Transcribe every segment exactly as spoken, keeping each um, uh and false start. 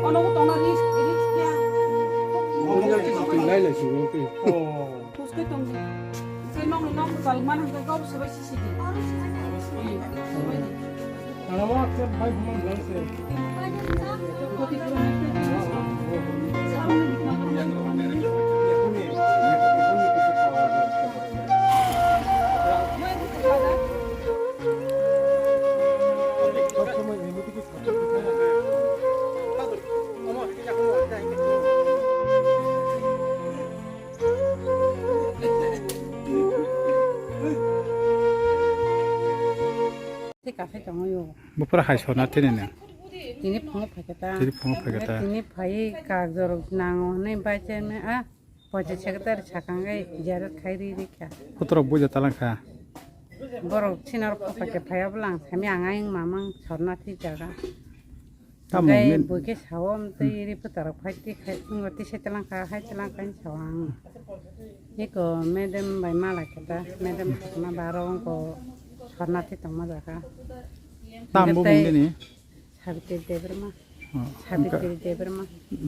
Ano tongna risk, risk ya. Lai lai si wng twi. Kuskai tong di. Kuskai nong ni nong kwtal man hangka gop sabai si si di. Ano mo akse bai humang lang se. Koti pura ni. Tei kaphai tongo yo. Bo pura hai sona tini ne. Tini phungo phaikha ta. Tini phungo phaikha ta. Tini phai kak jorok nango hwnwi bai chairman a. Pochi secretary sakang gai ziyarat khai ri ri kha. Kotorok buja talang kha. Borok sinor photo khe phai obo lang sami ang ayang mamang sorna thi jaga. Tamo Gai men- bui khe sao am tei ri photo rok phai ti khai ngo ti se talang kha hai talang kha sao ang. Iko madam bai mala khe ta madam sakna baro ko sorna thi tongma jaga. Tamo Tei bung dini. Sabitri Debbarma. Oh, Sabitri Debbarma.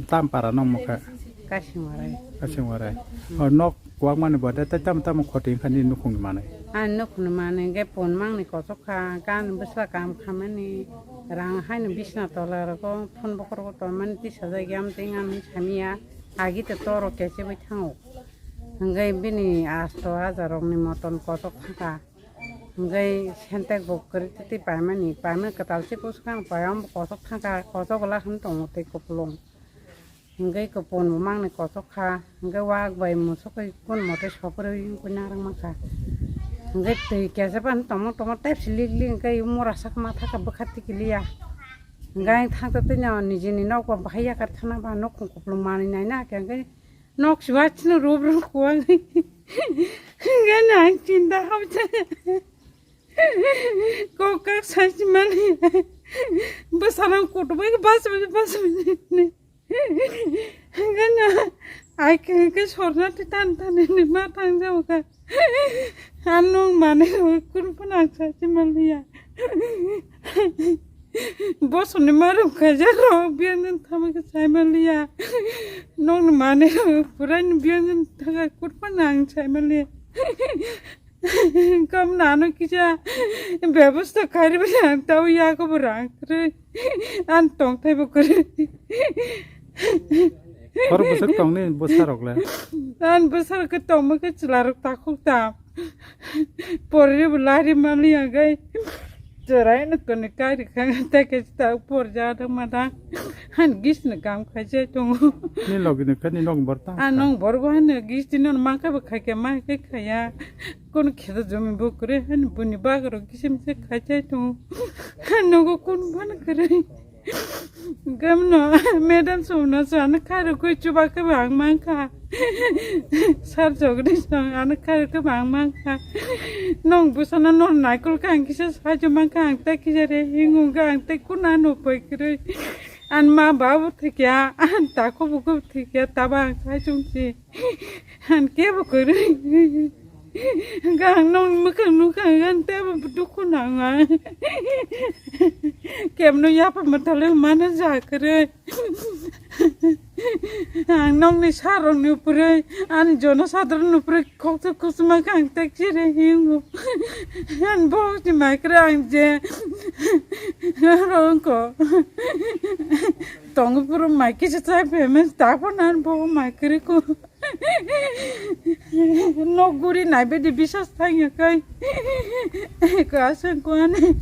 Tam para nong mokha. Kasingwarai. Kasingwarai. Oh, nok kwak mani bade tai tam tam khoti khani nukhung mani. Ani nukhung mani ge pon mangni kosok kha, gan bwsla kam khamani, rang haino bisna tola rogo, phone bokor bokor mani tisa jagi am tei ngam samiya, agi te toro kese bai thango. Hingke bini asto hajar rokni moton kosok thangkha. Hingke sentek bo kwrwi twi paimani, paimani kwtal se bwswkang pai, omo kosok thangkha, kosok wla hwn tongo tei kupulung. Hingke kupun bo mangni kosok kha, hingke wak bai musuk bai kun mote sopor bai wngkui narwk mankha. Hingke twi kesa phano tongma tongma tei silik lik hingke mura sak ma thaka bwkha tikiliya. Hingke ang thangta tei no nijini nok bo bahai yakar thana ba nok kupulung manwi naina hingke. Nok siwa chini rub rub kuwang. Gana ang chinta hapjaya. Kok kak sai chimani. Bwsarang kutubai bas bas bas. Gana ai ke ke sorna ti tan tan ni ma tang jao ka. Anung mane kun pun ang sai chimani ya. Bosoni marung khaijak rok, biyanjani thama khe saimaliya. Nokni manwi rok, puraini biyanjani thangkha, kutphano ang saimaliya. Kom nano kisa bebosta khairwi ang tao yago bo rang kwrwi. Ang tongthai bo kwrwi. Khor bwswk tongni bwsarok le? Ang bwsarok khe tongma khe chwlarok takhuk tam. Porri bo lari mani agai. Cherai no koni kari khang ta ke ta por ja da ma da. Han gis na kam khai je tongo. Ni logi ni kani nog bor ta. A nong bor go han gis ti non ma ka ba khai ke ma ke khaya. Kon khe da jomi bo kre han buni ba ro gis mi se khai je tongo. Han no go kon ban kre. Gamno, madam sumno sana kharu koi chuba ke bang mangkha. Sar jogdi song ana kharu ke bang mangkha. Nong busana nor naikol ka ang kisa sajo mangkha ang ta kisa re hingung ka ang ta kuna no poi kre. An ma babu thikya, an ta ko bu ko thikya, taba ang sai chung si. Ang kebo kwrwi. Hwnkhe ang nokni mwkhang nukha, hwnkhe ang teibo dukhu nango ang. Kebno yapha mwthalo mano ja kwrwi. Ang nokni sarokni upre, ani jono sadrokni upre khoksa khusuma khe ang tekchire hingo. Ang bohokni mai kwrwi ang je aro wngkho. Tongwi phuru mai kisa chai phaimani, taphano ang bohok mai kwrwi kho. Nok guri naibe di bisas thangya kai. Ko aswk ko ani.